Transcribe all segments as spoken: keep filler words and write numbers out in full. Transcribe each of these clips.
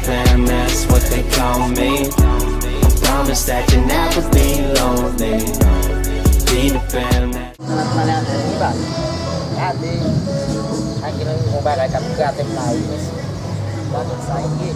Fam, that's what they call me. I promise that you'll never be lonely. Be the fam that. Gade, a gen yon bagay k ap grate m la wi, mesye. Gade sa, ye.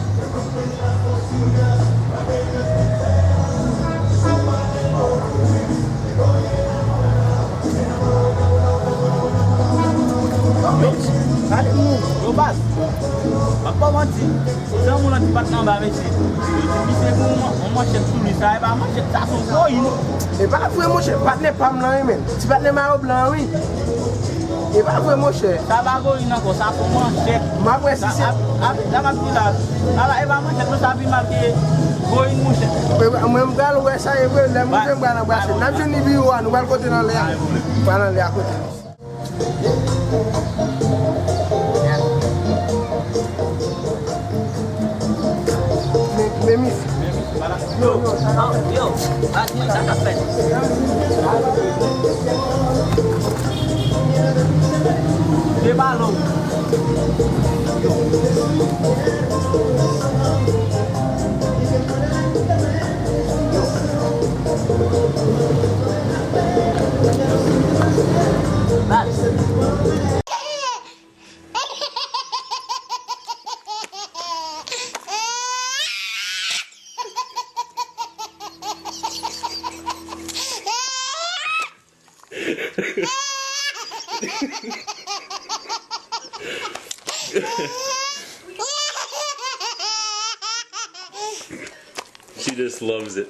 Yo, yo, baz, m ap ba w manti. Ti moun an ti patnè anba, mesye. Yo di misye gen yon man-, yon manchèt sou li, sa e pa manchèt, sa se yon gwo yin. E pa vre, monchè, patnè pa m lan wi, menn. Ti patnè mayo blan an, wi. E pa vre, monchè. Sa pa gwo yin ankò, sa se yon manchèt. M ap wè si se. Sa, ap, ap, sa m ap di la. Ala, e pa manchèt, non, sa pi mal ke gwo yin, monchè. E pa, mwen, m pral wè sa e vre, lè m rive, m pral anbrase. N ap jwenn li biwo a, nou pral kote nan lè a. Pral nan lè a kote. Men, men, mis. Yo, yo, yo, sa k ap fèt? De balon. She just loves it.